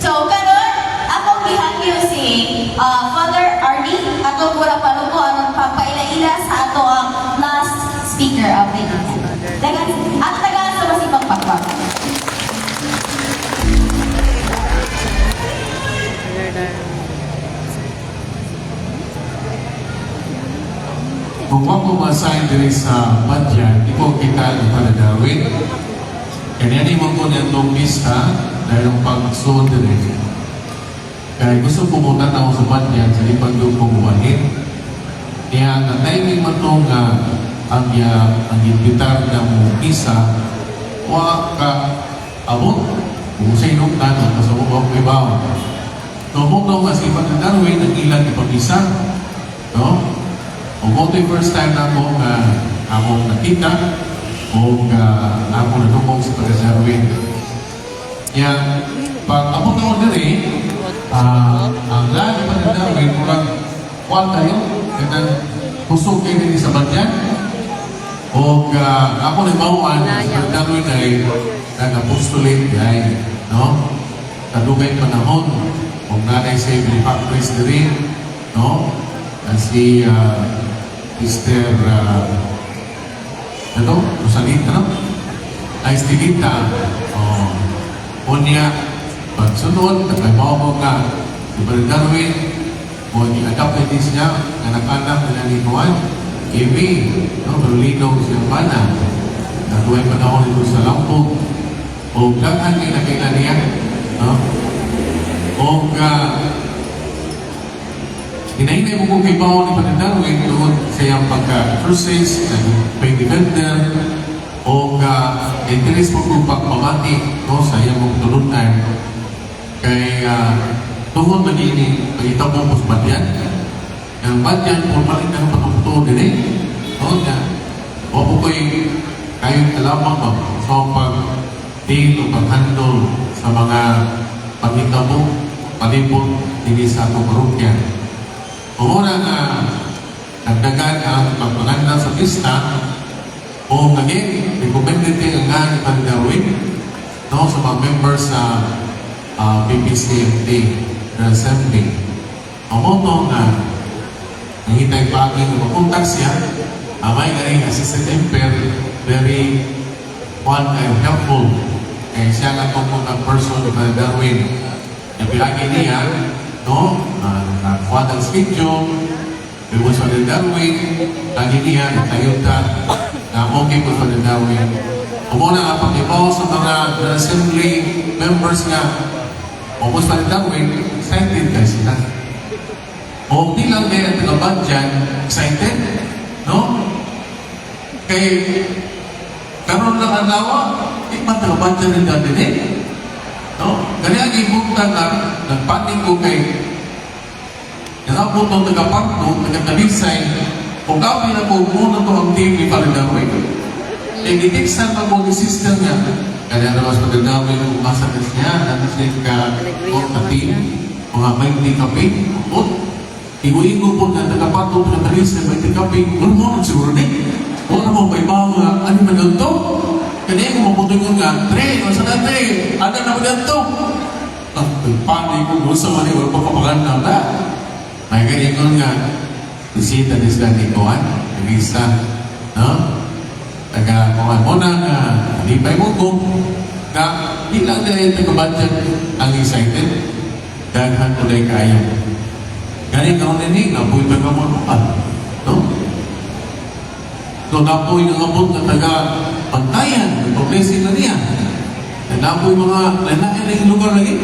So, karon akong gihangyo si Father Arnie, atong mura paruko aron papaila-ila sa ato ang last speaker of the evening. Dagan, at tagaan sa masipang pakpak. Kung wa ko ma-assign diri sa Badyan, di ko kita ni Father Darwin. Kanya ni mo ko nitong misa dahil ang pagsuod diri. Kaya gusto pumunta na ako sa Badyan sa ipag yung kumuwahin. Niya ang timing man to nga ang imbitar na mo misa, wa ka abot. Kung sa inungtan, kasabot ko ang ibaw. So, mo to nga si Father Darwin ang ilang ipamisa. No? O mo to'y first time na ako nga akong nakita o nga ako nanumong sa Father Darwin. Ya, pag abot ako diri, ang lahat ni Father Darwin, murag kuwan kayo, kanang kusog kayo diri sa Badyan. O ako nabawaan, si Father Darwin ay nag-apostolate ay, no? Kadugay panahon, kung nanay sa benefactress diri, no? At si Mr. Ano? Rosalita, no? Ay, Estelita. Oh. Unya, pagsunod, nagkabaw mo nga, si Brother Darwin, o i-adapt na din siya, anak-anak nila ni Juan, Amy, no? Pero linaw siyang bana. Naduhay panahon ito sa Lampog. O daghan kay nakailan niya, no? O hinahinay mo kung kay ni Father Darwin tungod sa iyang pagka-exorcist, nag defender, o ka interest mo kung pagpamati, no, sa iyang mong tulunan. Kay tungod na ini, pagitabo mo sa Badyan. Ang Badyan, formal na ang patutuo din eh. No, nga, o po ko'y kayong alamang ba sa pag-deal o pag-handle sa mga panghitabo, palibot, dinhi sa atong parokya. Umuna nga nagdagan ang pagpangandam sa pista o again, recommended din ang nga ni Father Darwin, no, sa mga members sa PPCMT, the Assembly. Ang moto nga nangitay paagi nga makontak siya, amay nga rin assistant emper, very one ay helpful. Kaya siya nga itong contact person ni Father Darwin. Napilagi niya, no? Nakuha ng schedule, it was Father Darwin, lagi niya, nagtayuta, na okay po Father Darwin. Umuna nga pag-ibaw sa mga assembly members nga, almost Father Darwin, excited kay sila. O di lang din ang taga-Badyan, excited, no? Kay karon lang ang lawa, di ba taga-Badyan rin dati din? No? Gani ang ibugtan na nagpaning ko kay Nangabot ang taga-Parto, taga-Talisay, kung kapi na po muna to ang team ni Father Darwin. Eh, gitiksan pa po ni sister niya. Kaya naman sa Father Darwin, kung masakit niya, natin siya ka o kape, mga 20 kape, o, igo-igo po na taga-Parto, taga-Talisay, 20 kape, wala mo na siguro ni. Wala mo may bawo nga, ano na ganito? Kaya kung mabuti ko nga, tre, masa na tre, ano na ganito? Ah, paano ko sa mani, wala pa kapaganda na. May ganyan ko nga, bisita ni sila ni Kuan, Elisa, no? Taga Kuan mo na nga, lipay mo ko, na di lang dahil taga-Badyan ang excited, daghan ko dahil kayo. Gani karon ini, napuy taga mo no? So napoy nga abot nga taga Bantayan, nagpa-blessing na niya. Na napoy mga lalain na yung lugar lagi.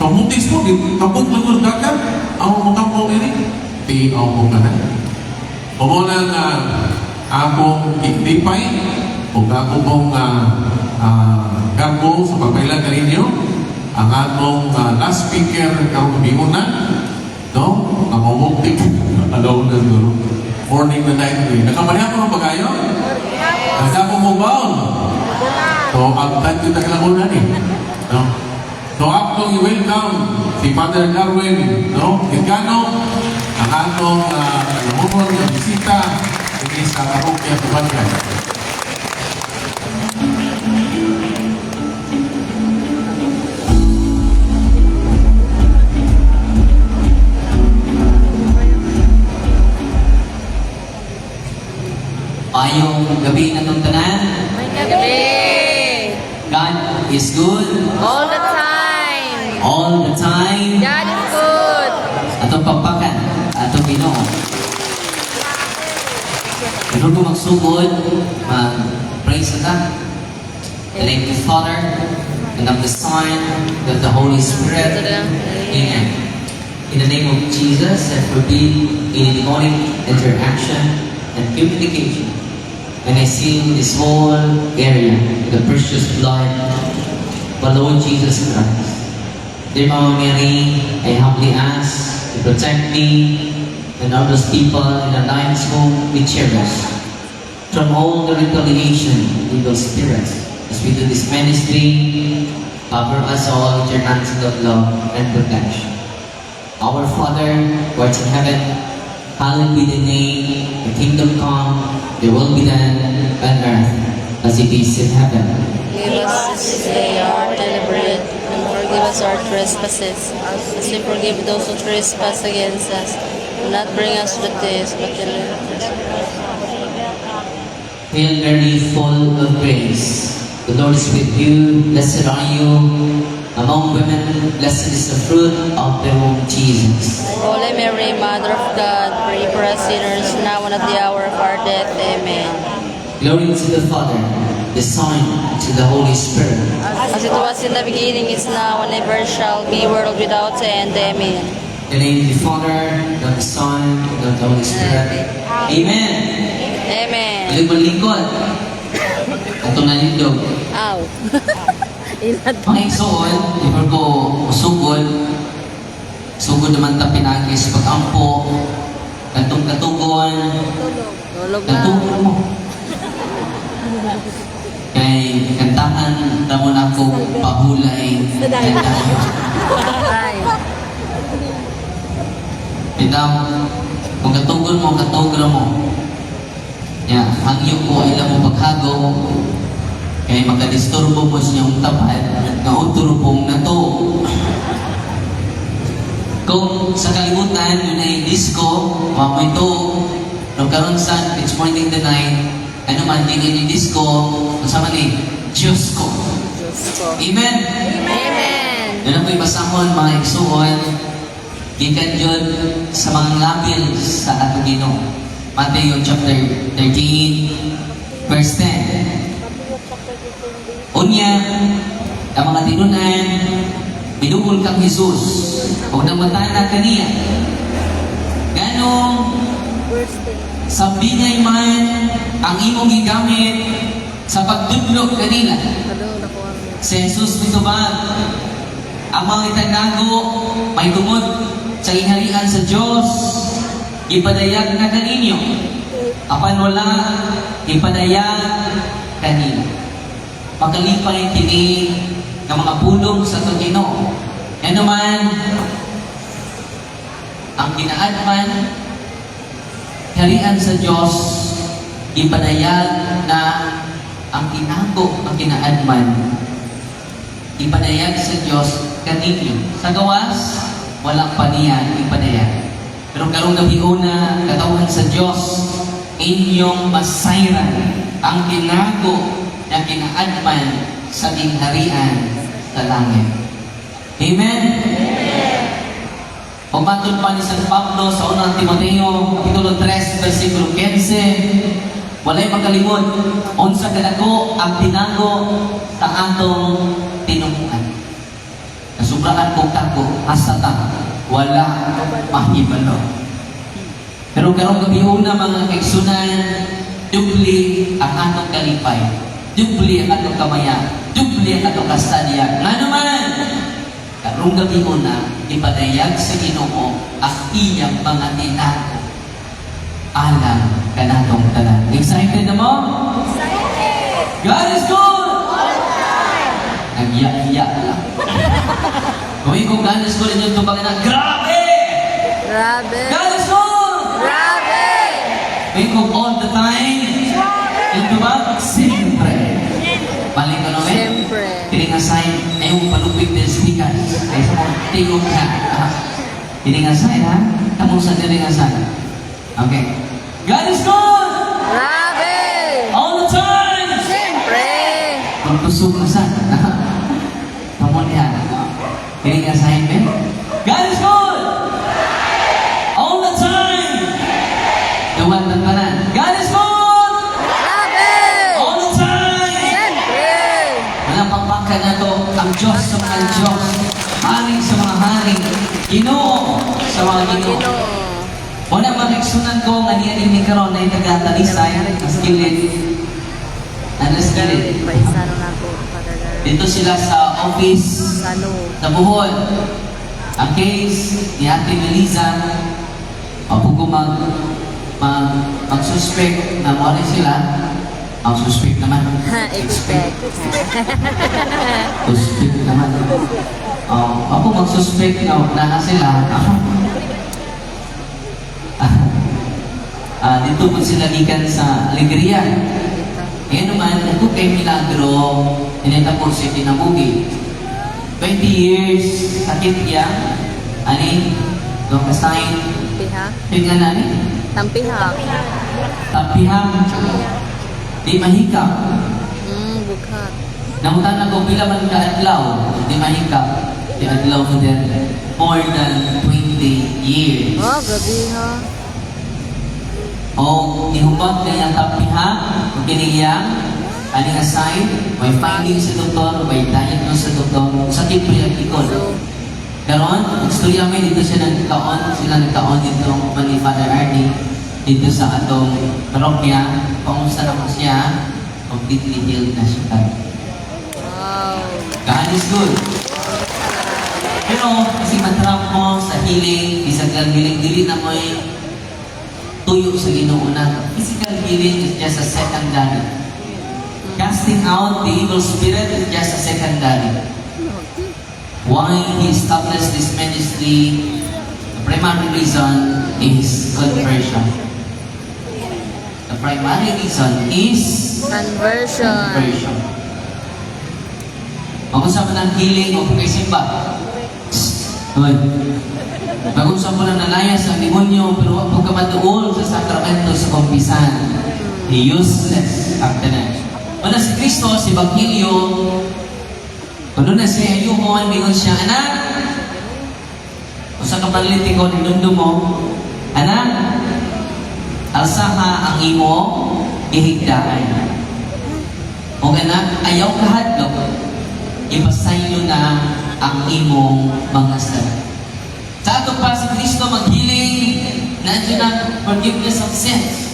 Kamutis mo, kapot lang ko sa dagat, ang makampong ini, ti ang mo ka na. Umuna nga akong iklipay, o ako pong garbo sa pagpailan kaninyo, ang atong last speaker karong gabi na, no? Namumuktik, alaw na siguro. Morning na night eh. Nakamalihan mo ba kayo? Nagdako mo baon? So, ang tanyo tagalaguna ni. No? So, akong i-welcome si Father Darwin, no? Gigano, ang atong kalamuron nga bisita dinhi sa parokya sa Badyan. Gabii natong tanan. Gabi. God is good All the time. All the time. God is good. Atong pakpakan, atong Ginoo. Pero kung magsugod, mag-praise na. In the name of the Father, and of the Son, and of the Holy Spirit. Amen. In the name of Jesus, I forbid any demonic interaction and communication. And I seal this whole area with the precious blood of our Lord Jesus Christ. Dear Mama Mary, I humbly ask to protect me and all those people in the lives whom we cherish from all the retaliation of evil spirits. As we do this ministry, cover us all with your mantle of love and protection. Our Father, who art in heaven, hallowed be thy name. Thy kingdom come, thy will be done on earth as it is in heaven. Give us this day our daily bread, and forgive us our trespasses, as we forgive those who trespass against us. Do not bring us to the test, but deliver us. Hail Mary, full of grace. The Lord is with you. Blessed are you among women. Blessed is the fruit of the womb, Jesus. Holy Mary, Mother of God, pray for us sinners, now and at the hour of our death. Amen. Glory to the Father, the Son, and to the Holy Spirit. As it was in the beginning, is now, and ever shall be, world without end. Amen. In the name of the Father, and of the Son, and of the Holy Spirit. Amen. Amen. Malikod-likod. Atong nalindog. Ow. Mga igsoon, before ko usugod, sugod naman ta pinaagi sa pag-ampo, kantong katugon, Tulog na. katugon mo. Kay kantahan ramon ako pahulay. Ay. Bitaw, kung katugon mo, katugon mo. Ya, hangyo ko ila mo paghago, kay makadisturbo mo sa inyong tapad, nga utro pong nato. Kung sa kalibutan, yun ay disco, wa mo ito, no karon sa it's pointing the night, ano man, di ni disco, unsa man ni, Diyos ko. Diyos ko. Amen! Amen. Yun ang ko'y basahon, mga igsuon, gikan yun sa mga labil sa atong Ginoo. Matthew chapter 13, verse 10. Unya, ang mga tinunan, midungol kang Jesus, ug nangutana kaniya. Nganong sa bingay man ang imong gigamit sa pagtudlo kanila? Si Jesus mitubag, "Ang mga itanago may tungod sa gingharian sa Diyos, ipadayag na kaninyo. Apan wala ipadayag kanila." Makalipay kini nga mga pulong sa atong Ginoo. Ano man ang ginaadman, harian sa Diyos, ipadayag na ang tinago, ang ginaadman, ipadayag sa Diyos kaninyo. Sa gawas, walang paniya ipadayag. Pero karong gabi una, katawhan sa Diyos, inyong masayran ang tinago na ginaadman sa gingharian sa langit. Amen? Kung matod pa ni San Pablo sa unang Timoteo, Kapitulo 3, versikulo 15, walay makalimot, unsa kadako ang tinago sa atong tinunghan. Nasubraan kong tago, hasta ta, wala mahibalo. Pero karong gabi una, mga kaigsunan, dubli ang atong kalipay, dubli ang atong kamaya, dubli ang atong kasadya. Nga naman, karong gabi una, ipadayag sa Ginoo ang iyang mga tinago alang kanatong tanan. Excited na mo? Excited! God is good! All the time! Nagya-iya lang. Kung ikaw God is good, inyong tubangan na, "Grabe!" Grabe. God is good! Grabe. Kung ikaw all the time, ito ba? Siyempre. Balik ka naman. Siyempre. Kini nga sign, ayaw mo palupig din speakers. Ay sa mga tingog ka. Ha? Kini nga sign, ha? Tamo sa diri nga sign. Okay. God is good! Grabe. All the Kung kusog na sa. Tamo niya. Kini nga assignment. God is good! All the time! Duwan ng tanan. God is good! Grabe! All the time! Siyempre! Mga pagpaka na to, ang Diyos sa mga Diyos, hari sa mga hari, Ginoo sa mga Ginoo. Ginoo. Wala man nagsunan ko nga niya din ni karon na taga-Talisay, as kilid. Ano sa kilid? Paisano na ako, Father Darwin. Dito sila sa office Sano. sa Bohol. Ang case ni Ate Melissa, ako ko mag-suspect na mo sila, ang suspect naman. Expect. Suspect naman. Oh, ako mag-suspect na naa sila. Dito po sila gikan sa Alegria. Ngayon naman, ito kay Milagro, inita po siya kinabuhi. 20 years, sakit niya. Ani, doon kasain. Pihak? Tingnan na ni, Tampihak. tapihang, di mahikap. Bughat. Nangutan na ko, pila man ka adlaw, di mahikap. Di adlaw mo din, more than 20 years. Oh, grabe ha. O ihubag na iyang tapihang, o kiniyang, ani aside, may finding sa doktor, may diagnose sa doktor, sakit po yung likod. So, Karon, istorya may dito siya nagkaon, sila nagkaon dito ni Father Arnie dito sa atong parokya. Pangusta na ko siya, completely healed na siya. Wow. God is good. Pero kasi matrap mo sa healing, bisag lang healing, dili na mo'y tuyo sa Ginoo na. Physical healing is just a secondary. Casting out the evil spirit is just a secondary. Why he established this ministry, the primary reason is conversion. The primary reason is Conversion. Conversion. Mag-usap mo ng healing o kay simba. Hoy. Mag-usap mo ng nalayas ang demonyo pero wag mo ka matuol sa sakramento sa kumpisan. Useless ang tanan. Wala si Kristo, si Ebanghelyo, kuno na siya ayuhon, mingon siya, "Anak, usa ka paralitiko, ninundo mo, anak, alsaha ang imo gihigdaan. O anak, ayaw kahadlok, ipasaylo na ang imong mga sala." Sa ato pa si Kristo maghiling, nandiyan ang forgiveness of sins.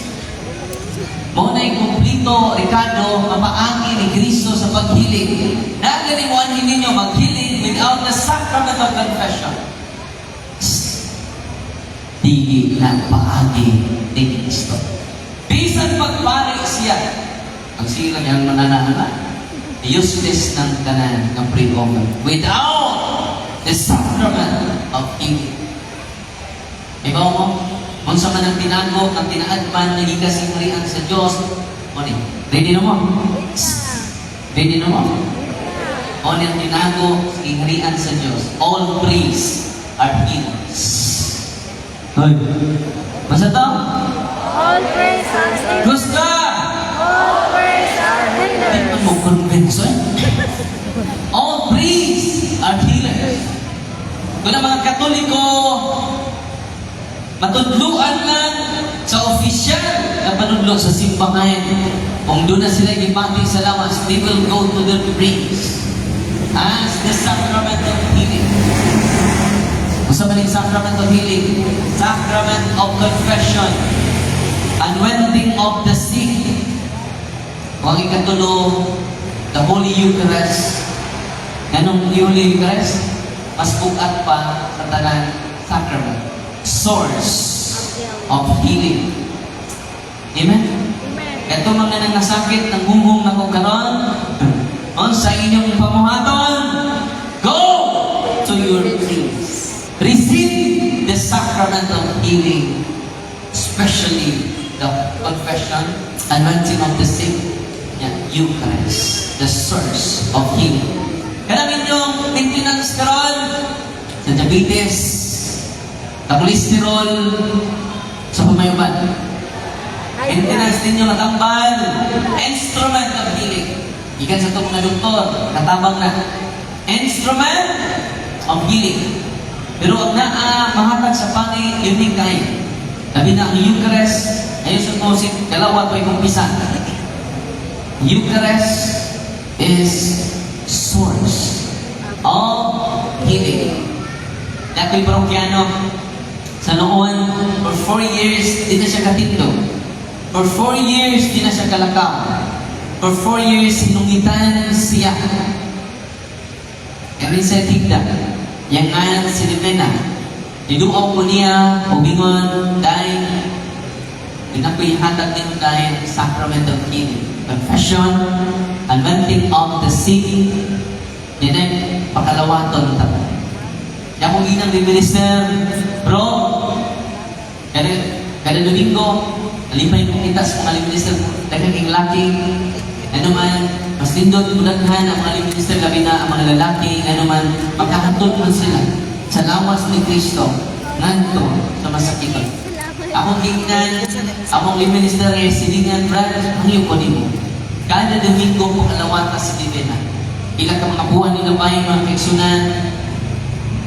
Mao na kumpleto, Ricardo, mapaagi ni Kristo sa paghiling. Nagani mo anhin ninyo maghiling without the sacrament of confession. Dili na paagi ni Kristo. Bisan pagpari siya, ang sila niyang mananahana, useless ng tanan ng pre-offer without the sacrament of healing. Ibaw mo? Unsa man ang tinago, ang tinaadman, nga gikan sa Diyos, mo ni, ready na mo? Ready na mo? O ni ang tinago, gingharian sa Diyos. All priests are healers. Hoy. Basta to? All priests are Gusta! All priests are Di healers. man mo convince, eh. All priests are healers. Kung ang mga Katoliko, matudluan lang sa opisyal na panudlo sa simbahan. Kung doon na sila gipati sa lawas, they will go to their priests as the sacrament of healing. Unsa man yung sacrament of healing? Sacrament of confession. Anointing of the sick. Kung ang ikatulo, the Holy Eucharist. Anong Holy Eucharist? Mas bugat pa sa tanan sacrament. Source of healing. Amen? Ito mga nangasakit ng humong na kung karon, on sa inyong pamuhaton, go to your priest. Receive the sacrament of healing, especially the confession, anointing of the sick, yan, Eucharist, the source of healing. Kanang inyong maintenance karon sa diabetes, sa cholesterol, sa pamayuban. Maintenance ninyo matambal, instrument of healing. Gikan sa itong mga doktor, katabang na. Instrument of healing. Pero ang naa mahatag sa pani, unique kay. Labi na ang Eucharist, ayon sa to si dalawa to kumpisan. Eucharist is source of healing. Ako'y parokyano sa noon, for 4 years, di na siya katindog. For 4 years, di na siya kalakaw. For 4 years, hinungitan siya. Kani sa tigda, yang ngalan si Divina. Diduaw ko niya, ug ingon, "Day, di na ko'y hatag nimo, Day, sacrament of healing. Confession, anointing of the sick, yan ay pakalawaton ta." Kaya kung ginang ni minister, bro, kada, kada Domingo, alipay kong kita sa mga minister, daghang king laki, ano man, mas nindot mudaghan ang mga minister, labi na ang mga lalaki, ano man, magkakatod man sila sa lawas ni Kristo, ngadto sa masakiton. Akong gingnan, akong minister ay silingan, "Brad, hangyo ko nimo. Kada Domingo pakalawat ka si Divina." Ila ka mga buwan ni Gabay, mga kaigsunan,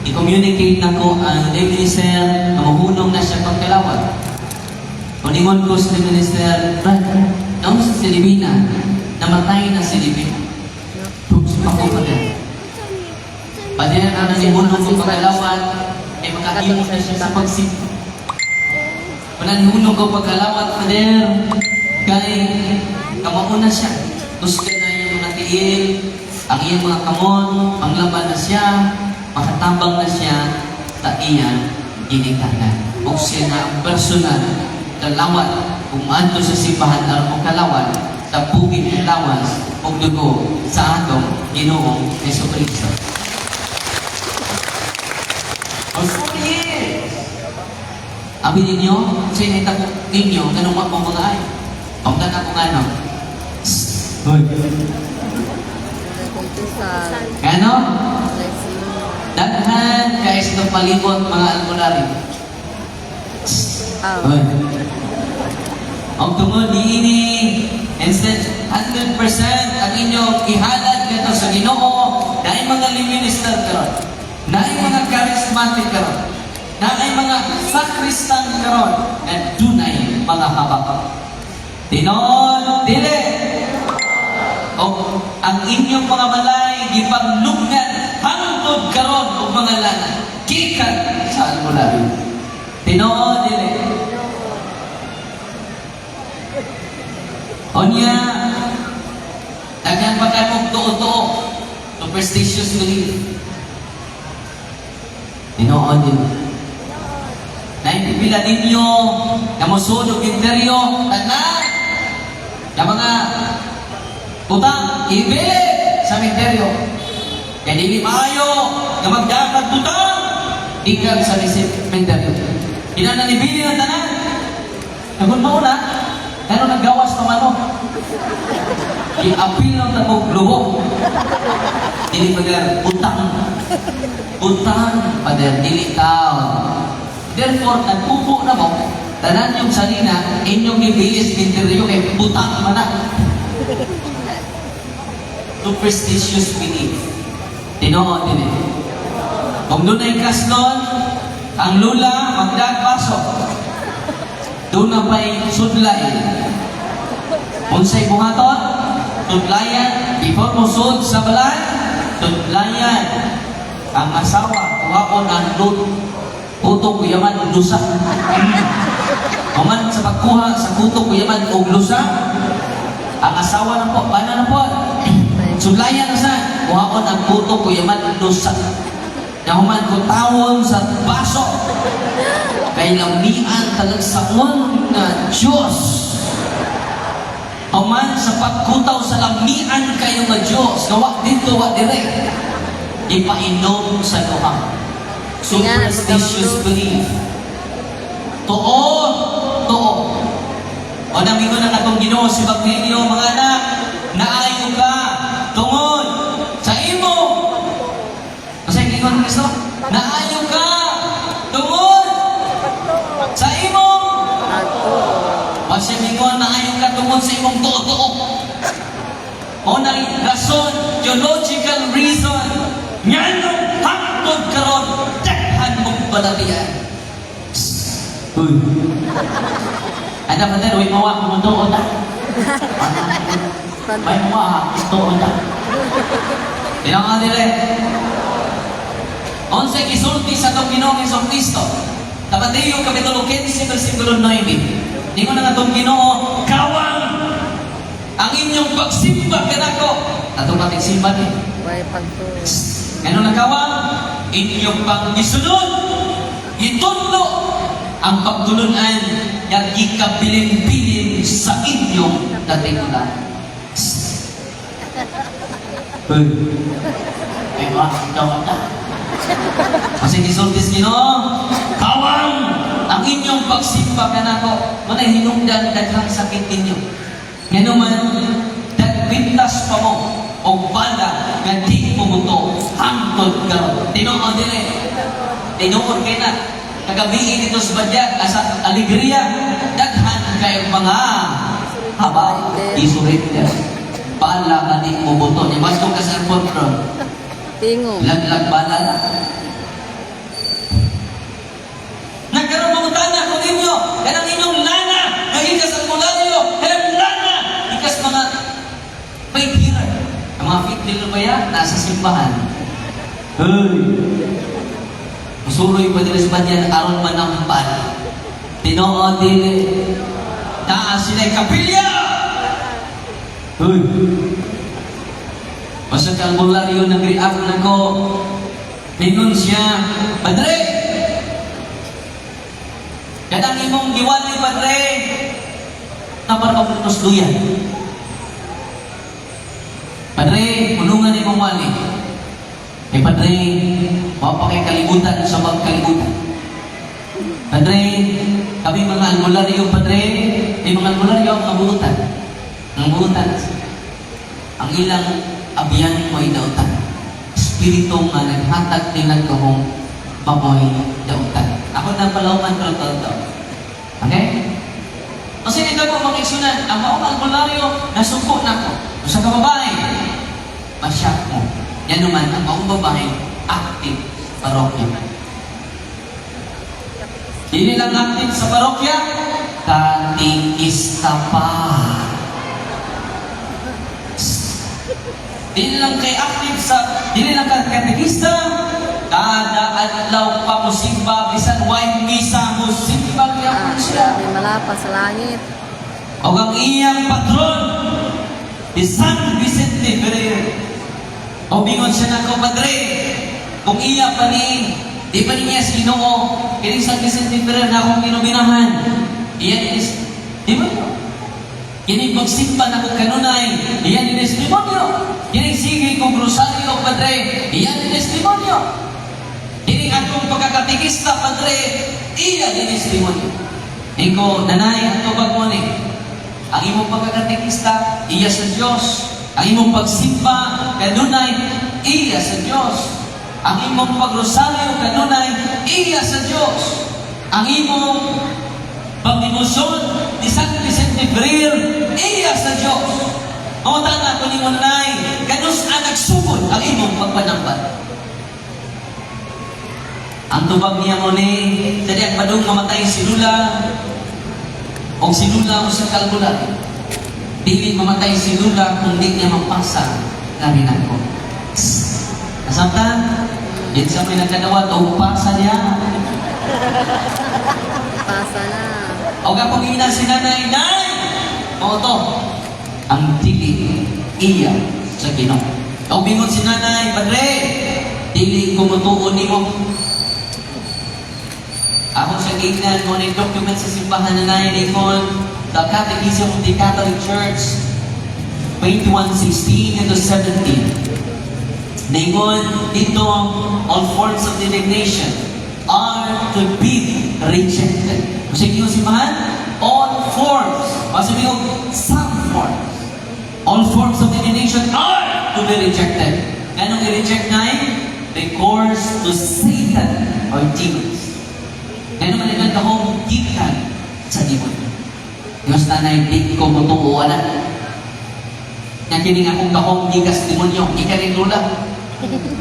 i-communicate na ko ang lay minister, na mahunong na siya pagkalawat. Uningon ko sa lay minister, "Brad, naon si Divina? Namatay na si Divina." Tugso pa ko pa din. Pader, ang nanihunong ko pagkalawat, ay makahimo na siya sa pagsimba. Wala nihunong ko pagkalawat, Pader, kay kamauna siya. Gusto na iyang mga tiil, ang iyang mga kamot, ang laban na siya, makatabang na siya sa iyang ginikanan. O siya na ang personal kalawat kung maadto sa simbahan aron kalawat sa bugid ng lawas ug dugo sa atong Ginoong Hesukristo. For 4 years. Abi ninyo, sa inita ko ninyo, ganun mo mga ay. Ang ko nga no. Hoy. Ano? Daghan kay sa itong palibot mga albularyo. Hoy. Ang tungod niini, instead 100% ang inyong ihalad ngadto sa Ginoo, naay mga minister karon. Naay mga charismatic karon. Naay mga sakristan karon and dunay mga habak. Tinuod, dili. O ang inyong mga balay gipanglugnan hangtod karon og mga lana gikan sa albularyo. Tinuod, dili. Onya, daghan pa kayo mong tuo-tuo, superstitious belief. Tinuod din. Naipipila ninyo, na mosulog imperyo, tanan, na mga utang, ibili sa imperyo. Kaya dili maayo nga magdapat utang, gikan sa imperyo. Kinananibili ng tanan. Kung mauna, pero naggawas pa man. I-appeal ng tabog lubok. Dili, pader, utang. Utang, pader, dili tao. Therefore, nagpupo na mo, tanan yung salina, inyong gibilis minteryo kay utang man na. Superstitious belief. Tinuod din eh. Kung doon ay kaslon, ang lula, magdagbaso. Doon na pa'y sudlay. Unsay buhaton? Tudlayan, before mo sud sa balay, tudlayan. Ang asawa, kuhaon ang lut. Kutok kuyaman, lusa. Human sa pagkuha sa kutok kuyaman og lusa, ang asawa na po, paano na po? Sudlayan na sa, kuhaon ang kutok kuyaman, lusa. Nahuman ko tawon sa baso. Kay lamian talagsaon nga Diyos. Human sa pagkutaw sa lamian kayo nga Diyos, gawa dito, wa dire. Ipainom sa duha. Superstitious belief. Tuo, tuo. O namingon ang atong Ginoo si Bacterio, "Mga anak, naayo ka tungod sa imo." Kasi gingon ni Kristo, "Naayo ka tungod sa imo." O siya mingon, "Naayo ka tungod sa imong tuo-tuo." Mao na rason, theological reason. Nganong hangtod karon daghan mong balatian. Uy. Ana pa din, uy, mawa, kung ta. May mawa, tuon ta. Tinangan nila eh. Unsay gisulti sa atong Ginoong Hesus Kristo? Sa Mateo Kapitulo 15, versikulo 9. Ningon ang atong Ginoo, "Kawang ang inyong pagsimba kanako." Atong pating simba ni. Way pagtuo. Ngano nakawang inyong panggisunod, gitudlo ang pagtulunan nga gikabilin-bilin sa inyong katiglan. Uy. Ay ba, ikaw na. Kasi gisultis Ginoo, "Kawang ang inyong pagsimba kanako." Manay hinungdan daghang sakit ninyo. Ngano man dagpintas pa mo og bala nga di mo muto hangtod karon. Tinuod dili? Tinuod kay na. Kagabi dito sa Badyag, asa Alegria, daghan kay mga habay, isurrender. Bala ka di mo buto. Di ba ka sa airport bro? Tingog. Laglag bala na. Nagkaroon mangutana ko ninyo, kanang inyong lana, nagikas ang mulalyo, kanang lana, ikas mga faith healer. Ang mga faith healer ba yan? Nasa simbahan. Hey! Musuroy pa nila sa banyan, aron manampal. Tinuod dili. Naa sila'y kapilya! Hey! Basta ka albularyo, nag-react na ko. Ningon siya, "Padre! Kanang imong giwali, Padre, napar ka duyan. Padre, pulungan imong wali. Eh, Padre, wa pa kay kalibutan sa magkalibutan. Padre, kami mga albularyo, Padre, may mga albularyo ang kabuutan. Ang buutan, ang ilang abyan mo'y dautan. Espiritu nga naghatag nilang kahong mamoy dautan." Ako na palauman pero to. Okay? Kasi ito po mga igsunan, ang maong albularyo, nasuko na ko. Sa kababae, masyak mo. Yan naman, ang maong babae, active parokya. Dili lang active sa parokya, katikista pa. Dili lang kay active sa, dili lang kay katikista, kada adlaw pa mo simba, bisan way misa mo simba gyapon Ah, siya. may malapa sa langit. O ang iyang patron, si San Vicente Ferrer. O bingon siya nako, "Padre, kung iya pa ni, di pa niya sa Ginoo, kining San Vicente Ferrer na akong ginuminahan." Iya is, di ba yun? "Kining pagsimba na kong kanunay, iyan ni testimonyo. Kining sige kong rosaryo, Padre, iyan ni testimonyo. Kining akong pagkakatikista, Padre, iya ni testimonyo." Iko, "Nanay, ang tubag mo ni, ang imong pagkakatikista, iya sa Diyos. Ang imong pagsimba, kanunay, iya sa Diyos. Ang imong pagrosaryo, kanunay, iya sa Diyos. Ang imong pagdebosyon ni San Vicente Ferrer, iya sa Diyos. Mangutana ko nimo, Nay, kanus ang nagsugod ang imong pagpanambat?" Ang tubag niya mo ni, dali ang padung mamatay si Lula, o si Lula o sa kalbulan. Dili mamatay si Lula kung di niya mapasa na rin ako. Nasabtan? Yan sa may nagkadawat o pasa niya. Pasa na. O kapag ina si nanay, "Nay! O to, ang dili iya sa Ginoo." O bingon si nanay, "Padre, dili ko mutuon nimo." Ako sa giingnan mo ni document sa simbahan na nanay ningon, The Catechism of the Catholic Church, 2116 to 17. Ningon dito, all forms of divination are to be rejected. Kasi yung simbahan, all forms. Masabi ko, some forms. All forms of divination are to be rejected. Anong i-reject na? Recourse to Satan or demons. Kaya naman ilan akong gikan sa demonyo. Diyos nanay, di ko mutuo na. Nga kining akong gahom gikas demonyo, gikan ning lula.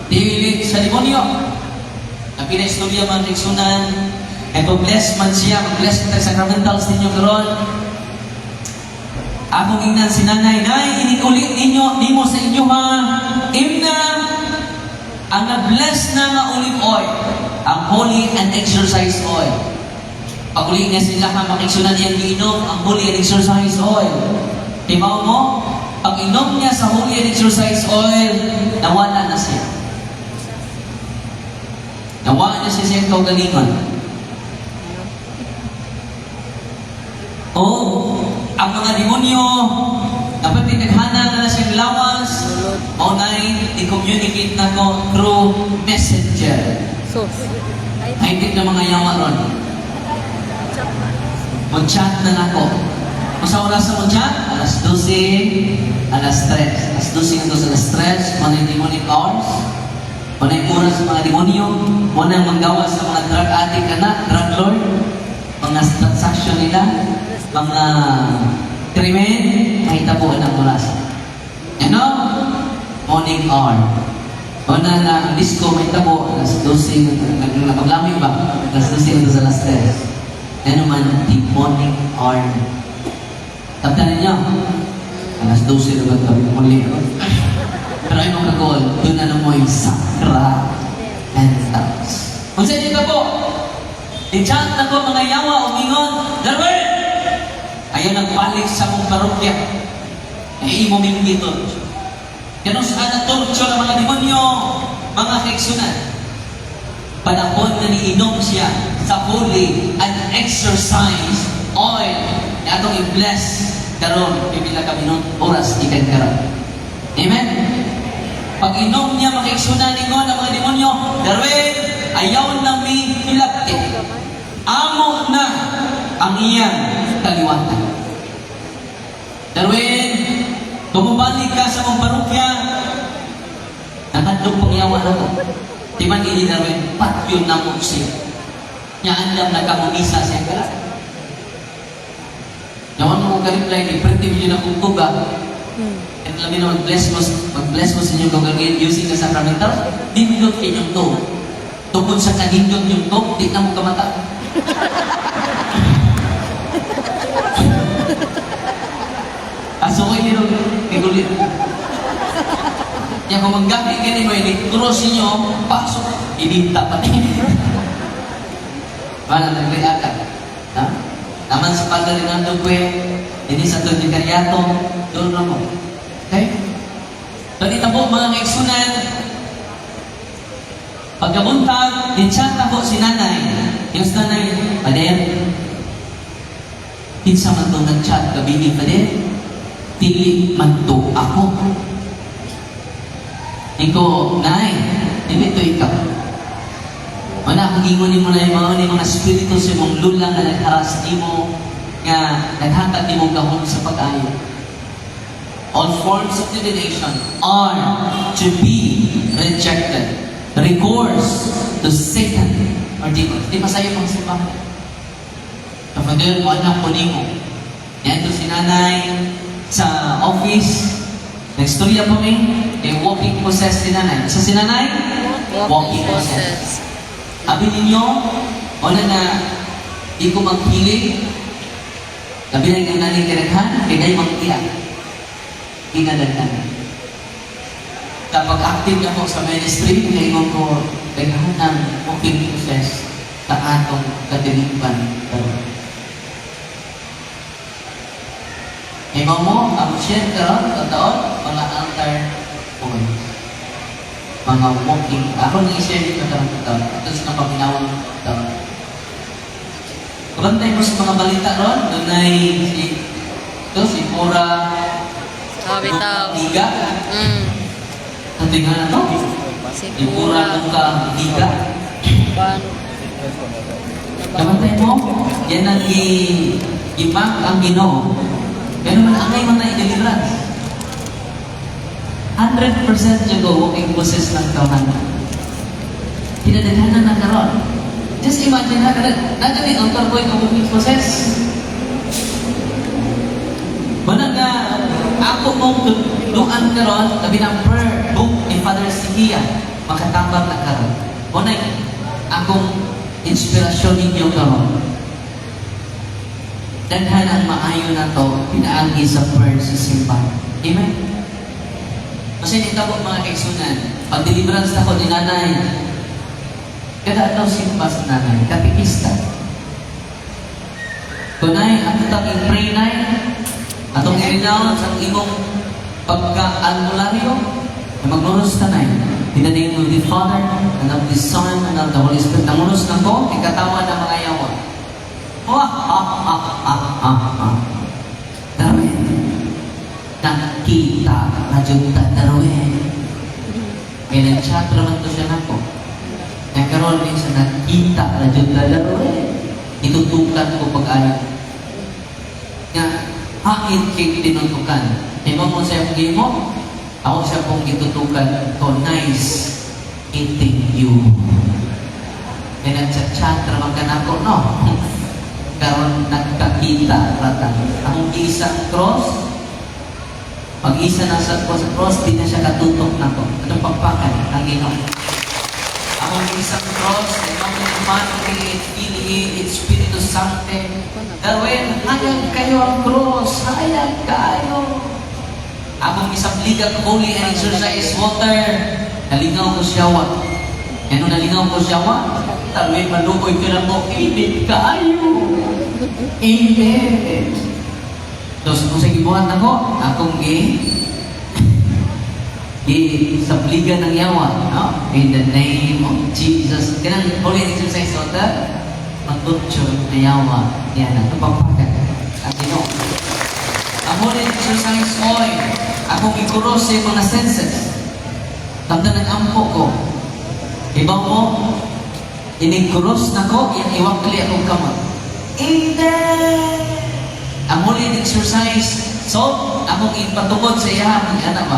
Dili sa demonyo. Ang pinaistorya, mga kaigsunan, ay bless man siya, mag-bless man sa sacramentals ninyo karon. Akong ingnan si nanay, "Nay, inig-uli ninyo, nimo sa inyo ha, imna, ang na-bless na nga olive oil, ang holy and exorcised oil." Pag-uli niya sila ha, makigsunan niyang giinom ang holy and exorcised oil. Timaw mo, pag inom niya sa holy and exorcised oil, nawala na siya. Nawala na siya siyang kaugalingon. O, ang mga demonyo, dapat tinaghana na siyang lawas, mao nay i-communicate na ko through messenger. Sus. Ay, hindi na mga yawa ron. Mag-chat na nako. Masa oras sa mo-chat? Alas 12, alas 3. Alas 12 hanggang sa alas 3, mga demonic hours. Mga oras sa mga demonyo. Mga manggawa sa mga drug addict ka na, drug lord. Mga transaction nila, mga krimen, mahitabuan ang oras. Ano? Morning hour. Una na ang disco may tabo, alas 12, nagpaglami ba? Alas 12 hanggang sa alas 3. Ano man, demonic hour. Taptan ninyo, alas 12 na ba kami muli? Pero ay mga kagol, doon na mo yung sacramentals. Kung sa inyo po, i-chant na ko mga yawa, umingon, "Darwin! Ayaw nagbalik sa mong parokya. Ay imo minggiton." Ganun sa na torture ang mga demonyo, mga kaigsunan. Panahon na niinom siya sa holy and exorcised oil na atong i-bless karon pipila ka minut oras ikan karon. Amen? Pag inom niya, mga kaigsunan, ningon ang mga demonyo, "Darwin, ayaw na mi hilabti. Amo na ang iyang kaliwatan. Darwin, bumabalik ka sa mong parokya." Nakadlok pang yawa na ko. Di man ini, Darwin, patyon na mo siya. Nya andam na kamumisa siya kala. Yawan mo ka-reply, ni pretty mo na kong tuga. At labi na mag-bless mo sa inyong gagawin using the sacramental, nindot inyong to. Tungkol sa kanindot yung to, di na mo kamata. Aso ko yun, igulit. Yan kung manggabi gani mo, ini cross ninyo, pasok, ibinta pati. Wala, nagreact ka. Ha? Naman si Padre Rinaldo Gue, ini sa Don Vicariato, doon na mo. Okay? Ganito po, mga kaigsunan, pagkabuntag, di-chat ako si nanay. Yung si nanay, "Pader, kinsa man to nag-chat gabi, Pader? Dili man to ako." Iko, "Nay, dili to ikaw. Wala akong ingon nimo na yung mga, ni mga spirito sa imong lula nga nagharas nimo, nga naghatag nimo gahom sa pag-ayo." All forms of divination are to be rejected. Recourse to Satan or demons. Di pa sa'yo pang simbahan. Kapatid mo, anak ko nimo. Yan to si nanay sa office. Nagstorya po mi, kay walking possessed si nanay. Sa si nanay? Walking possessed. Abi ninyo, wala na di ko maghilig. Labi na yung nanay kinaghan, kay dahil magtiya. Ginadaghan. Kapag active na po sa ministry, kaya ko, daghan ng walking possessed sa atong kadilipan karon. Ikaw mo, ang share karon, totoo, mga altar boys. Mga walking, ako nang i-share dito karon totoo. Ito sa paminawang totoo. Kabantay mo sa mga balita ron, doon ay si, ito, si Pura Ah, bitaw. Liga. Ang tingnan na to. Si Si Pura Pura. Luka Liga. Kwan. Kabantay mo, yan ang i-mark ang Ginoo. Pero man angay man na i-deliverance. 100% yung go walking possess ng tawhana. Pinadaghanan na karon. Just imagine ha, kada nagani ang altar boy nga walking possess. Wala nga Ako mong tudluan karon, labi ng prayer book ni Father Sikia, makatabang na karon. Mao na akong inspirasyon ninyo karon. Daghan ang maayo na to, pinaagi sa prayer sa simbahan. Amen? Kasi nito po, mga kaigsuonan, pag deliverance ako ni nanay, kada adlaw simba sa nanay, katekista. Kunay, ato tang i-pray, nay, atong i-renounce ang imong pagka-albularyo, na magmuros ta, nay. In the name of the Father, and of the Son, and of the Holy Spirit. Nanguros na ko, ikatawa ng mga yawa. Wah, ha, ha, ha, ha, ha. Darwin. Nakita na jud ta, Darwin. May nag-chat raman to siya nako. Nagkaroon din siya, nakita na jud ta, Darwin. Itutukan ko pag-ayo. Nga, hain kay tinutukan. Di ba mo siya mo? Ako siya pong gitutukan ko, "Nice meeting you." May nag-chat-chat raman ka nako, no? Karon nagkakita rata. Ang isang cross, pag isa na sa cross, di na siya katutok nako. Anong pagpakan? Ang Ginoo. Ang isang cross, in nomine Patri et Filii et Spiritus Sancti. Darwin, hayag kayo ang cross. Hayag kayo. Akong isang ligag holy and exorcise water. Nalingaw ko siya wa. Ano, nalingaw ko siya wa? Darwin, maluoy ka na mo. Init kaayo. Init. Tapos kung sa gibuhat nako, akong gi gi sabligan ng yawa, no? In the name of Jesus. Kanang holy and exorcise water, matutso na yawa niya na. Ito pagpakan. Ang Ginoo. Ang holy and exorcise oil, akong ikuros sa mga senses. Tanda ng ampo ko. Ibaw mo, inikuros na ko, iyang iwakli akong kamot. Amen! Ang holy and exorcise, so, akong ipatungod sa iya, ang anak ba?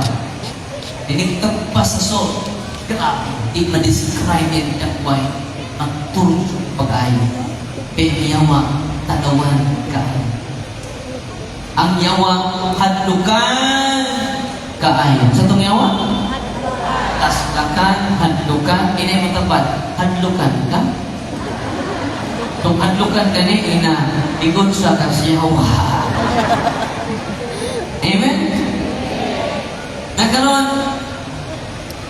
Inigtagpas sa salt. Grabe, di ma-describe it that way. Magturo pag-ayo. Pero yawa, tanawan kaayo. Ang yawa, hadlukan kaayo. Sa itong yawa? Taslakan, hadlukan, inay mo tapad, hadlukan ka? Itong hadlukan gani, ina, igon siya ka siya. Amen? Nagkaroon,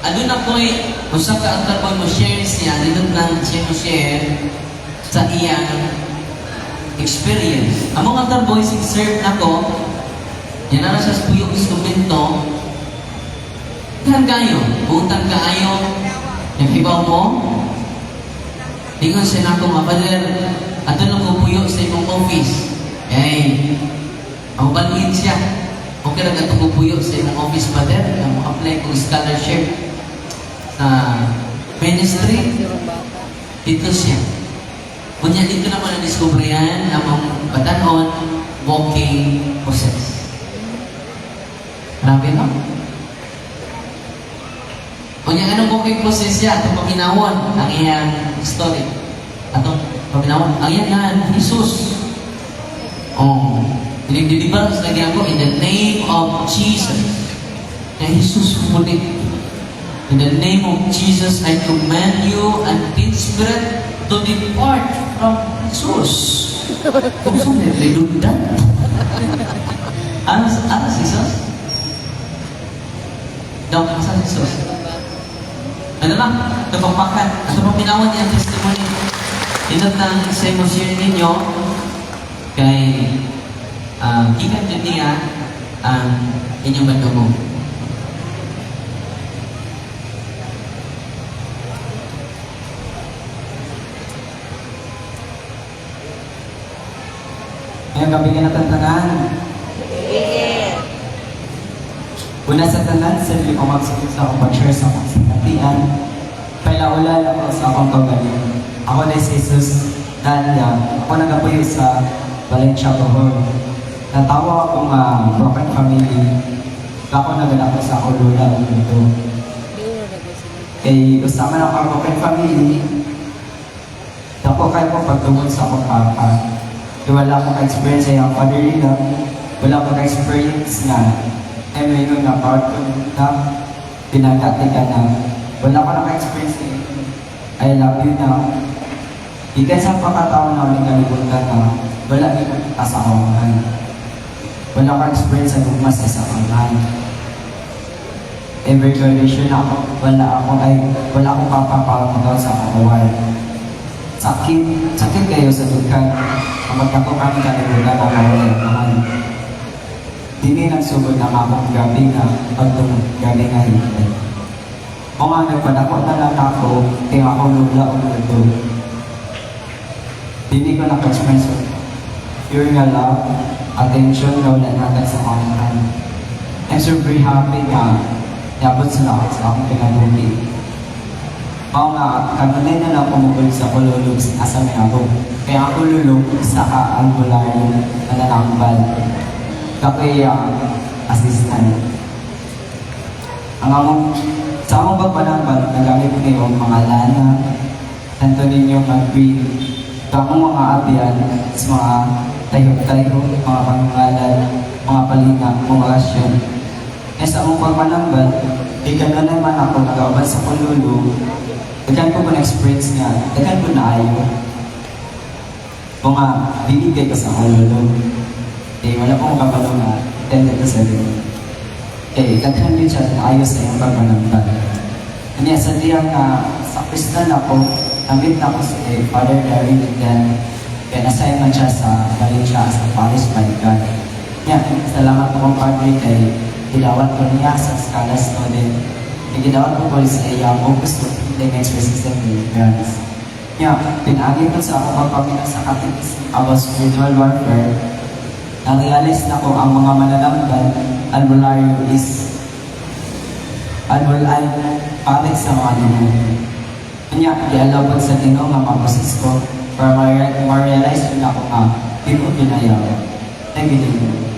aduna ko'y usa ka altar boy mo share siya, dito lang siya mo share sa iyang experience. Among altar boy, sig serve nako, yan na sa puyok sa kumbento, kan kayo, buutan kaayo, yung hibaw mo, ingon siya nako nga, "Father, ato lang ko puyo sa imong office." Eh, ang balhin siya. Okay lang ato ko puyo sa imong office, Father. Ang apply kong scholarship sa ministry. Dito siya. Kunya dito naman na-discovery among batanon walking process. Grabe, no? Kunya anong walking process siya? Atong paminawon ang iyang story. Atong paminawon. Ang iyang ngalan, Jesus. Oh, deliverance lagi ako in the name of Jesus. Kaya Jesus muli. In the name of Jesus, I command you, unclean spirit, to depart from Jesus. Kung saan may redundant. Ano si Jesus? Daw, asa si Jesus? Ano lang? Napagpakan. Ito pang pinawan niya ang testimony. Inot nang sa mo share ninyo kay gikan jud niya ang inyong bandungog. Ngayong gabi nga tanan. Una sa tanan, sa dili ko magsugod sa akong pag-share sa akong sinatian. Pailaula ako sa akong kaugalingon. Ako na si Jesus Danya. Ako nagapuyo sa Valencia, Bohol. Natawo ako nga broken family. Ako nagadako sa akong lola ug dito. Kay usa man ako broken family, dako kayo ko pagtungod sa akong papa. Kay wala akong ka-experience sa iyang fatherly love, wala akong ka-experience nga Ay may nga proud ko na pinagati ka na wala ko naka-experience eh. I love you na. Gikan sa pagkatao namin kalibutan na wala ni kasawangan. Wala ka experience sa gugma sa isang. Every graduation ako, wala akong papa para magawad sa akong award. Sakit, sakit kayo sa dughan. Kapag ako kami kalibutan na mawala yung mahal. Dini nagsugod ang akong gabi nga pagtungod, gabi nga hintay. O nga, nagpadako na lang ako, kaya ako lula o luto. Dini ko naka-experience og pure nga love, attention nga wala natin sa akong. I'm so very happy nga niabot sila ako sa akong kinabuhi. Mao nga, kanunay na lang kumugod sa kululog asa may ako. Kaya ako lulog sa ka-albularyo na nanambal. Kapoy ang assistant. Ang among, sa among pagpanambal, nagamit ni og mga lana, tanto ninyo mag-breathe. Ito akong mga abyan sa mga tayo-tayo, mga pangalan, mga palina, mga asyon. Eh sa among pagpanambal, di ka na naman ako nag-auban sa kululog. Daghan ko po na-experience nga, daghan ko na ayo. Kung nga, binigay ko sa kululog. Eh, wala pong kabalo nga, 10 to 7. Eh, daghan yun siya na ayos sa iyong pagpanambal. Kanya sa diya nga, sa Kristal ako, namit na ako si Father Darwin and then, kaya na-assign man siya sa Valencia as a parish by God. Nya, salamat po kong Padre kay gilawat ko niya sa Scala no din. Kay gilawat ko po sa iya focus to the exorcism deliverance. Nya, pinaagi ko sa akong pagpamina sa catechism about spiritual warfare, na-realize na ko ang mga mananambal, albularyo is albul ay pare sa mga demonyo. Kanya, gialabot sa Ginoo nga ma-process ko para ma-realize yun ako nga di ko ginayaw. Thank you, Lord.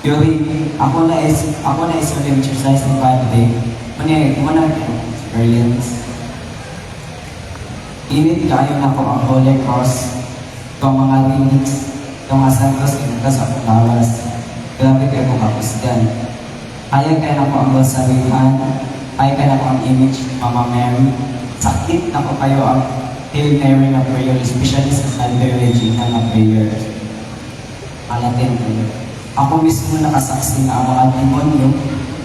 Yuri, ako na is only exercise in 5 day. Muna, muna experience. Init kayo na ko ang Holy Cross, itong mga relics, itong mga santos, ito sa akong lawas. Grabe kayo ko kakusgan. Ayaw kayo na ko ang rosarihan, ayaw kayo na ko ang image ni Mama Mary. Sakit na ko kayo ang Hail Mary nga prayer, especially sa Salve Regina nga prayer. Alatin prayer. Ako mismo nakasaksi na ang mga demonyo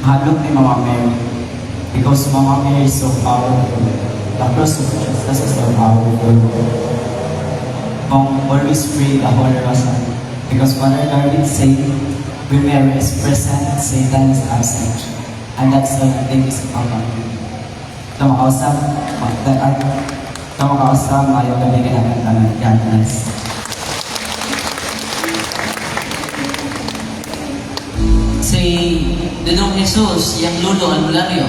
mahalok ni Mama Mary. Because Mama Mary is so powerful. The cross of Jesus is so powerful. Kung always pray the Holy Rosary. Because Father Darwin said, when Mary is present, Satan is absent. And that's all I think is about. Ito makausap, ito makausap, ayaw gabi ka naman tanan. God bless. Si Dudong Jesus, yang lulo albularyo.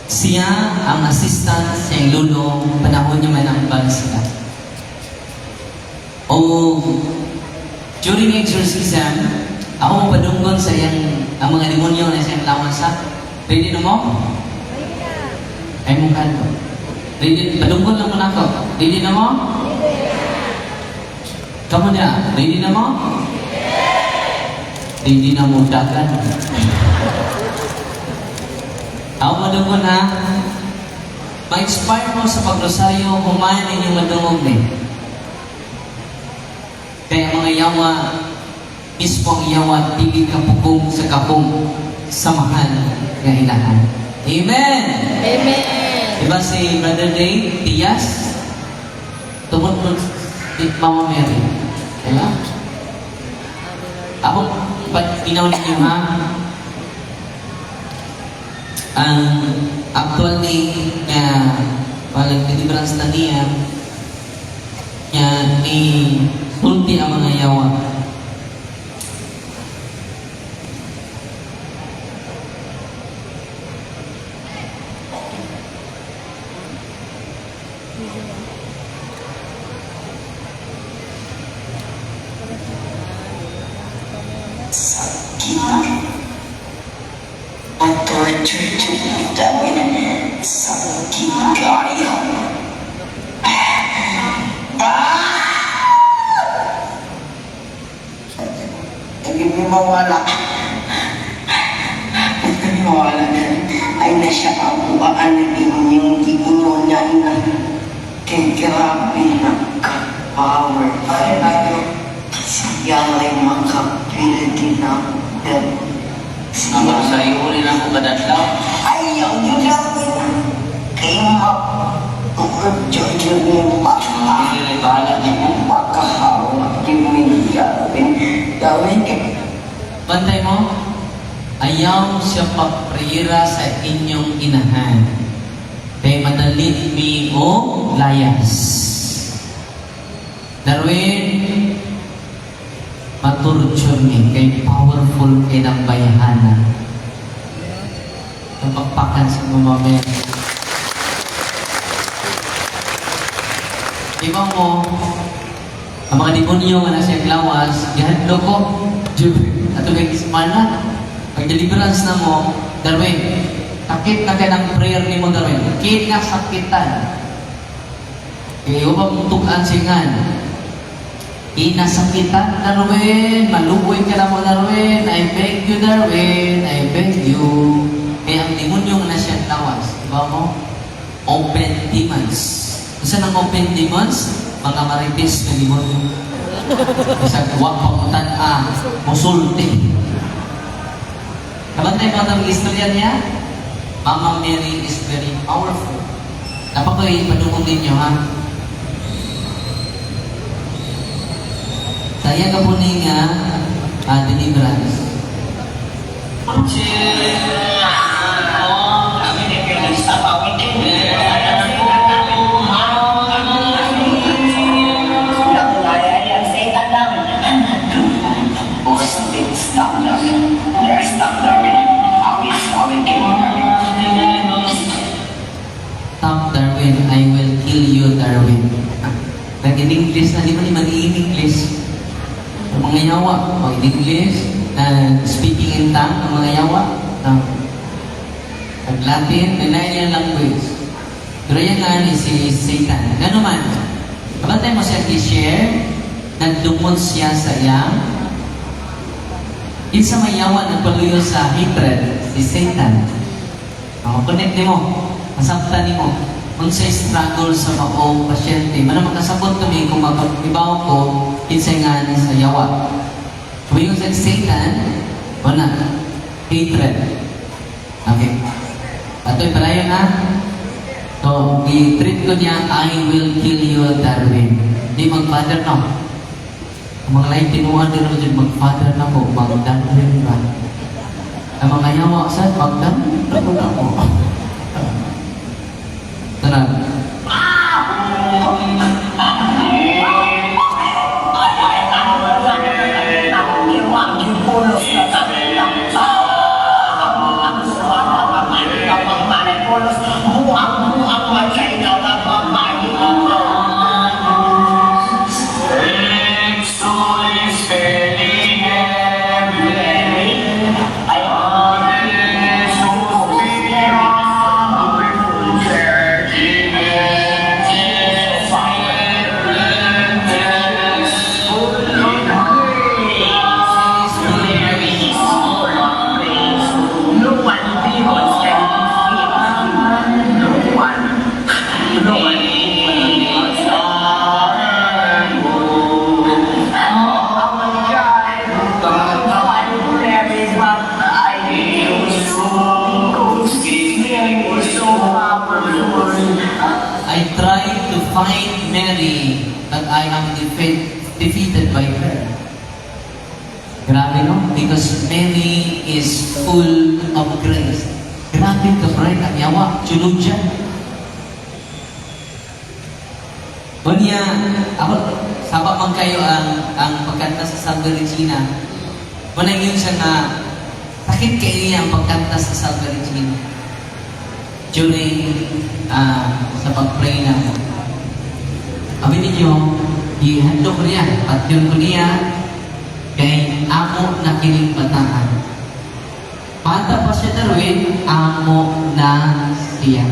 Siya ang assistant sa iyang lulo panahon niya manambal sila. O during exorcism, ako mapadunggon sa iyang ang mga demonyo na siyang lawas sa. Ready na mo? Ay mong kanto. Ready, padunggon lang mo na ako. Ready na mo? Kamu na, ready na mo? Ready na mo dagan. Ako madunggon ha. Ma-inspire mo sa pagrosaryo, humayan ninyong madungog ni. Kaya mga yawa, mismo ang yawa, dili ka pugong sa kapong samahan nga inahan. Amen! Amen. Diba si Brother Dave Diaz? Tungod mo ni Mama Mary. Diba? Ako, pag inaw ninyo ha, ang actual ni nga walang deliverance na niya nga ni sulti ang mga yawa. Sakit. Ang torture vitamin. Sakit kayo. Ah! Hindi mo mawala. Paan inyong giingon niya ina. Kay grabe na ka-power. Siya ay makapildi na Ang sa iyo rin ako kadadlaw. Ayaw yun lang. Kay ma Hindi rin bahala nimo. makahawak yung Darwin. Darwin kay Bantay mo, ayaw siya pagprira sa inyong inahan. Kay madalit mi o layas. Darwin, maturture mi kay powerful kay ng bayahana. Kapakpakan sa Mama Mary. Di ba mo, ang mga demonyo nga nasa iyang lawas, gihadlo ko, ato kay Kismana, pag deliverance na mo, Darwin, sakit na kay ng prayer ni mo, Darwin, kinasakitan. Kaya upang mutukan singan, kinasakitan, Darwin, maluoy ka na mo, Darwin, I beg you, Darwin, I beg you. Kaya ang demonyo nga nasa iyang lawas, di ba mo? Open demons. Unsa nang open demons? Mga marites nga demonyo. Bisag wa pa mo tan-a, musulti. Kabantay mo ang istorya niya? Mama Mary is very powerful. Napakoy padungog ninyo ha. Saya ka po ni nga deliverance. Stop Darwin. Stop Darwin. I will kill you, Darwin. Stop Darwin, I will kill you, Darwin. Nag-in English na, di ba ni mag-in English? Ang mga yawa, mag-in English, speaking in tongue, ang mga yawa, nag-Latin, nila language. Pero yan nga ni si Satan. Gano'n man, kabantay mo siya i-share, nagdumot siya sa iyang, kinsa may yawa nagpaluyo sa hatred, si Satan. Ako, connect nimo. Masabtan nimo. Unsay struggle sa maong pasyente. Mana makasabot kami kung makapibaw ko kinsay nga ni sa yawa. Tuwing sa Satan, wala. Hatred. Okay. Ato'y palayon ha. So, i-treat ko niya, "I will kill you, Darwin." Di mag-father no. Ang mga lain tinuan din naman dyan, mag-father na po, mag-Darwin ba? Ang mga yawa sa mag-Darwin na po na po. Tara. No one demons can defeat. No one. No one demons. Oh my God. One prayer is what I use. Because Mary was so powerful. I tried to find Mary, but I am defeated by her. Grabe, no? Because Mary is full of grace. Grabe ka, bright ang yawa. Chuludya. Unya, ako, saba man kayo ang pagkanta sa Salve Regina. Wala yun siya nga, sakit kayo niya ang pagkanta sa Salve Regina. During sa pag-pray na mo. Abi ninyo, ihandok ko niya, patyon ko niya, kay amo na kining bataan. Bata pa siya, Darwin, amo na siya.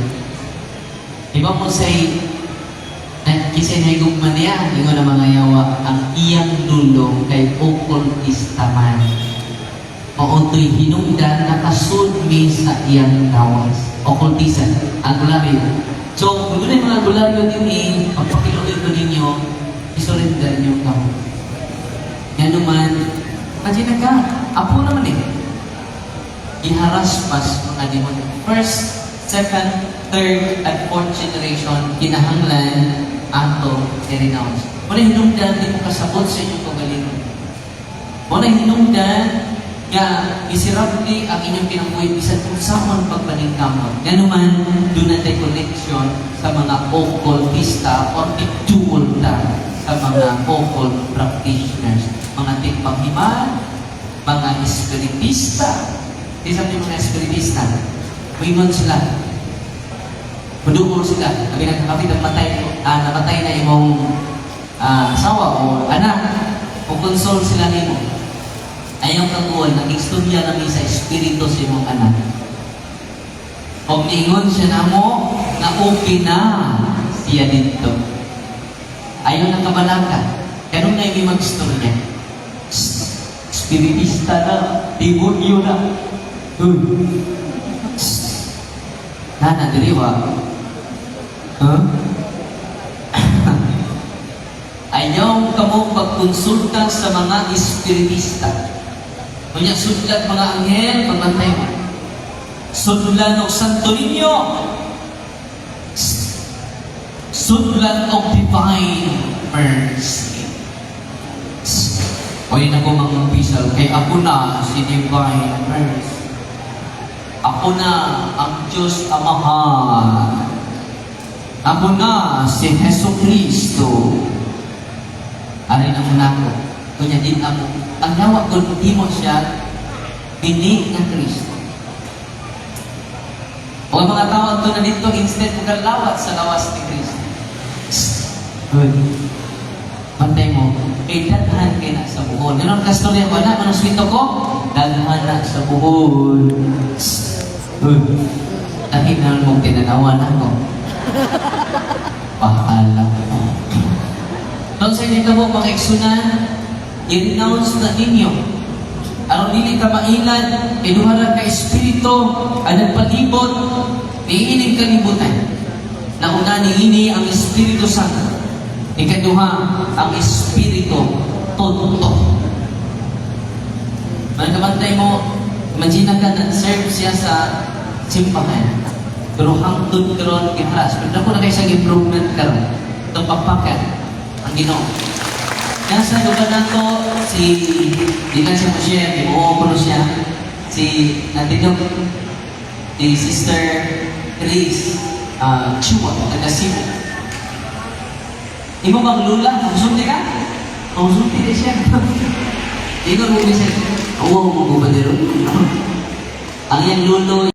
Di ba mo say, na kisay nahigugma niya, ingon ang mga yawa, ang iyang dulo kay okultista man. Mao to'y hinungdan nakasudmi sa iyang lawas. Occultism, albularyo. So, kung doon mga albularyo din eh, pagpakiluoy ko ninyo, isurrender niyo kamo. Nga naman, imagine ka, apo naman eh. Giharas pas mga demonyo. First, second, third, and fourth generation, kinahanglan ato i-renounce. Wala hinungdan, di mo kasabot sa inyong kaugalingon. Wala hinungdan nga isirapli ang inyong kinabuhi bisan kung saan pagpaningkamot. Nga naman, doon natin connection sa mga occultista or ta sa mga occult practitioners. Mga tikbanghiman, mga espiritista. Di sabi mga espiritista, muingon sila. Muduol sila. Sabi na, kapit, namatay na imong asawa o anak. O console sila nimo. Ayaw kaguol, nag-istorya nami sa espiritu sa imong anak. Og niingon siya namo nga okay na siya dito. Ayaw na kabalaka. Ganun na yung mag-istorya. Spiritista na, demonyo na. Uy. Shh. Nana, diri wa. Huh? Ayaw kamo pagkonsulta sa mga espiritista. Kunya sudlan mga anghel, pagbantay mo. Sudlan og Santo Niño. Sudlan og Divine Mercy. O yun ako mangumpisal, kay ako na si Divine Mercy. Ako na ang Diyos Amahan. Ako na si Heso Kristo. Ari na muna ako. Kunya din ako. Ang yawa ko, hindi mo siya bini ng Kristo. O ang mga tao ato na dito, instead magalawat sa lawas ni Kristo. Good. Bantay mo, kay daghan kay na sa buhol. Ganon ka storya, wala man ang swito ko, daghan na sa buhol. Good. Dahil na mong tinanawan ako. Bahala ko. Doon sa inyo mo, mga igsunan, i-renounce na ninyo. Aron dili ka mailad, kay duha ra ka espiritu ang nagpalibot niining kalibutan. Nauna niini ang Espiritu Santo. Ikaduha ang Espiritu Tonto. Mga kabantay mo, imagine ka nag-serve siya sa simbahan. Pero hangtod karon giharas. Pero dako na kay siyang improvement karon. Itong pakpakan ang Ginoo. Nasa lugar nato si di na siya mo share, di mo ko siya si nandito si Sister Therese Chua, taga Cebu. Imo bang lula? Musulti ka? Musulti na siya. Ingon mo siya. Oo, mo ba Ang iyang lulo.